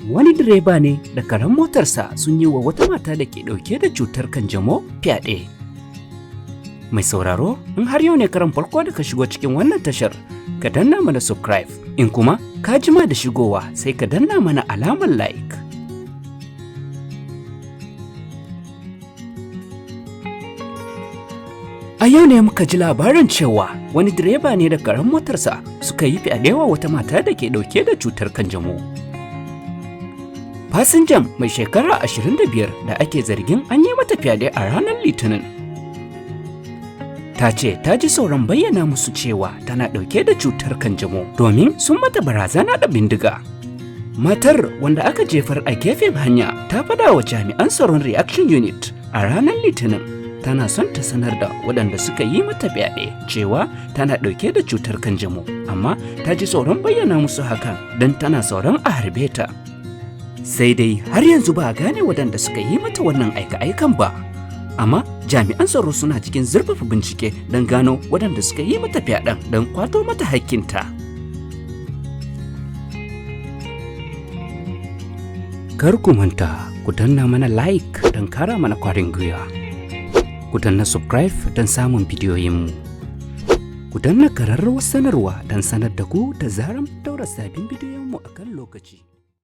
Wani direba ne da karen motarsa sun yi wa wata mata da ke ɗauke da cutar kanjamau fyaɗe. Mai sauraro, in har yau ne karan farko da ka shigo cikin wannan tashar, ka danna mana subscribe. In kuma ka jima da shigowa, sai ka danna mana alamar like. A yau ne muka ji labarin cewa wani direba ne da karen motarsa suka yi fyaɗe wa wata mata da ke ɗauke da cutar kanjamau. Fasinjan mai shekara 25 da ake zargin an yi mata fyaɗe a ranar Litinin. Ta ce ta ji tsoron bayyana musu cewa tana ɗauke da cutar kanjamau domin sun mata barazana da bindiga. Matar wanda aka jefar a gefen hanya ta faɗa wa jami'an tsaron Reaction Unit a ranar Litinin tana son ta sanar da waɗanda suka yi mata fyaɗe cewa tana ɗauke da cutar kanjamau, amma ta ji tsoron bayyana musu hakan don tana tsoron a harbe ta. Sai dai har yanzu ba a gane waɗanda suka yi mata wannan aika-aikan ba. Amma jami'an tsaro suna cikin zurfafa bincike don gano waɗanda suka yi mata fyaɗen don kwato mata hakkinta. Kar ku manta ku danna mana like don kara mana kwarin gwiwa. Ku danna subscribe don samun bidiyoyinmu. Ku danna kararrawar sanarwa don sanar da ku da zarar daura sabbin bidiyoyinmu a kan lokaci.